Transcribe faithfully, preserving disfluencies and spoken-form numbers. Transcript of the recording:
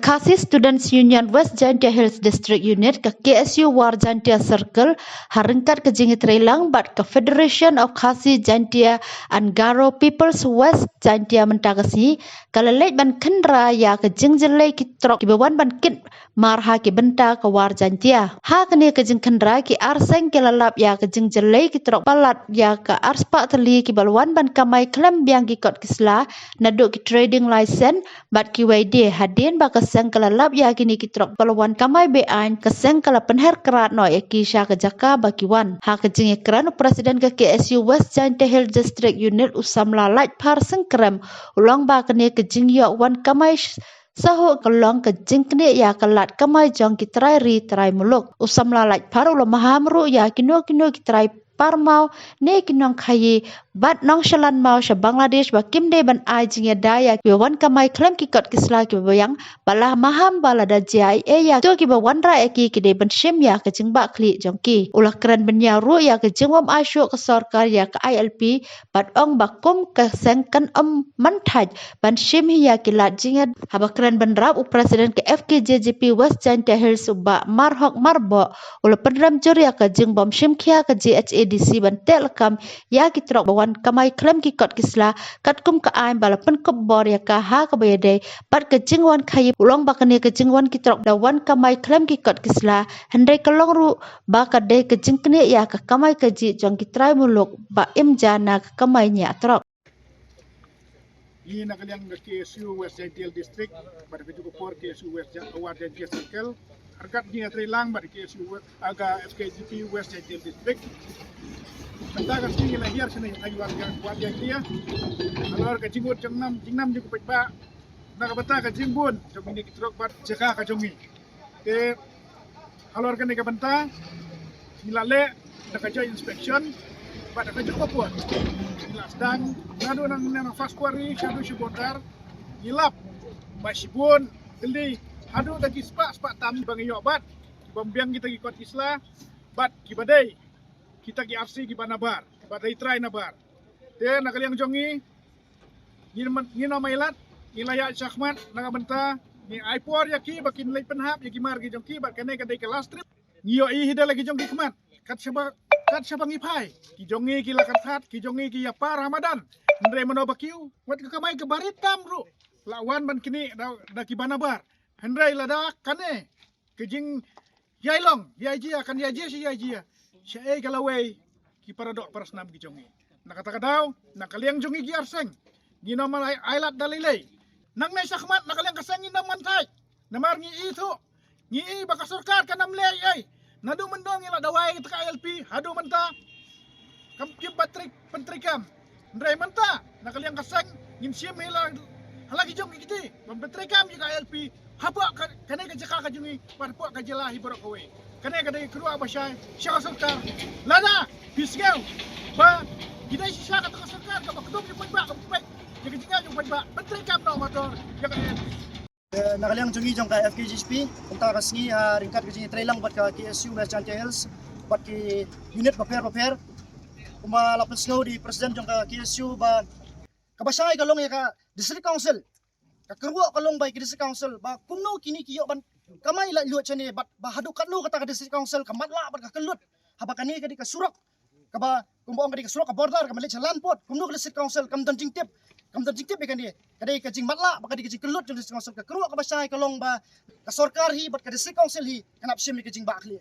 Khasi Students Union West Jaintia Hills District Unit, ka K S U War Jaintia Circle, ha ryngkat ka jingïatreilang bad ka Federation of Khasi Jaintia and Garo Peoples West Jaintia mynta ka sngi, ka la leit ban khynra ïa ka jingjyllei ki trok kiba wan ban kit mar ha ki bynta ka War Jaintia. Ha kane ka jingkhynra ki arseng ki la lap ïa ka jingjyllei ki trok palat ïa ka arspah tylli kiba la wan ban kamai khlem biang ki kot ki sla, naduh ki trading license bad kiwei de, hadien ba ka seng ka la lap ïa kine ki trok ba la wan kamai be-aiñ, ka seng ka la pynher krad noh ïa ki sha ka jaka ba ki wan. Ha ka jingïakren u President ka K S U West Jaintia Hills District Unit u samla Laitphar Sengkrem u long ba kane ka jingïoh wan kamai sh- sahuh ka long ka jingknieh ïa ka lad kamai jong ki trai ri trai muluk. U samla Laitphar u la maham ruh ïa kino kino ki trai parmaw ne ki nongkhaïi bad nongshalan maw sha Bangladesh ba kim dei ban ai jingïada ïa kiba wan kamai khlem ki kot ki sla kiba biang, ba la maham ba lada jia ei ei ïa kito kiba wanrah ïa ki, ki dei ban shim ïa ka jingbah khlieh jong ki. U la kren bynñiaw ruh ïa ka jingbym ai shuh ka sorkar ïa ka I L P bad ong ba kum ka seng kan ym mynthait ban shim hi ïa ki lad jingïada. Haba kren bynrap u President ka F K J G P West Jaintia Hills u Bah Marhok Marboh u la pynrem jur ïa ka jingbym shim khia ka J H A D C ban teh lakam ïa ki trok ba wan kamai khlem ki kot ki sla, katkum ka aiñ ba la pynkup bor ïa ka ha kaba ïadei bad ka jingwan khaïi. U long ba kane ka jingwan ki trok da wan kamai khlem ki kot ki sla, hynrei ka long ruh ba ka dei ka jingknieh ïa ka kamai kajih jong ki trai muluk ba im ja na ka kamai ñiah trok. Ngi na ka liang ka K S U West Jaintia District bad ka juh ka por K S U West Ja-, War Jaintia Circle, ryngkat ngi ïatreilang bad ka K S U West, ah, ka F K J P West Jaintia District. Mynta ka sngi ngi la hiar shane ha War Ja-, War Jaintia. Halor ka jingmut jingnam, jingnam jong u paidbah na ka bynta ka jingbun jong kine ki trok bad jaka ka jong ngi. Te halor kane ka bynta ngi la leh da ka joint inspection bad da ka juh ka por. Ngi la sdang naduh nang, nang first quarry shaduh sha border. Ngi lap ba shibun tylli haduh da ki spah spah tam ba ngi ïoh bat, bym biang kita ki kot ki sla bad kiba dei kita ki R C kiba nabar, kiba dei trai nabar. Te na ka liang jong ngi, ngi man, ngi na mailat, ngi la ïaid shakhmat na ka bynta ngi ai por ïa ki ba kin leit pynhap ïa ki mar ki jong ki, bad kane ka dei ka last trip. Ngi ïohi hi da la ki jong ki khmat, kat shaba, kat shaba ngi phai, ki jong ngi ki la kyrthat, ki jong ngi ki ïa par ha madan. Hynrei mano ba kiew, wat ka kamai ka barit tam ruh la wan ban knieh da, da kiba nabar. Hynrei lada kane ka jing ïai long, ïai jia, kan ïai jia shi ïai jia. Shaei ka lawei ki paradoh parasnam ki jong ngi. Na kata ka daw, na ka liang jong ngi ki arseng, ngi na man ai, ai lad da lei lei. Nangne shakhmat na ka liang ka seng ngi na man thait. Namar ngi ithuh, ngi i ba ka sorkar kan ym leh ei ei. Naduh mynno ngi la dawai kita ka I L P haduh mynta kam kip ba trei, pyntreikam. Hynrei mynta na ka liang ka seng ngin shim hi la ha la ki jong ki kti ban pyntreikam ïa ka I L P hapoh ka, kane ka jaka ka jong ngi bad hapoh ka jylla hi baroh kawei. Kane ka dei ka kyrwoh ba shai sha ka sorkar. Lada phi sngew ba ki dei shisha kata ka sorkar kaba kdup ïa u paidbah, kaba peit ïa ka jingeh jong u paidbah, pyntreikam noh mator ïa ka I L P. Eh, na ka liang jong ngi jong ka F K J G P, mynta ka sngi, ah, ryngkat ka jingïatreilang bad ka K S U West Jaintia Hills bad ki unit bapher bapher. Kumba la pynsngew da i president jong ka K S U ba kaba shai ka long ïa ka district council. Ka kyrwoh ka long ba ïa ka district council ba kumno kine ki ïoh ban kamai laitluid shane bad ba haduh katno kata ka district council ka matlah bad ka kylluid. Haba kane ka dei ka surok kaba, kumba ong, ka dei ka surok ka border kaba leit sha Lanpot. Kumno ka district council kam don jingtip, kam don jingtip ïa kane? Ka dei ka jingmatlah bad ka dei ka jingkylluid jong district council. Ka kyrwoh kaba shai ka long ba ka sorkar hi bad ka district council hi kan ap shim ïa ka jingbakla.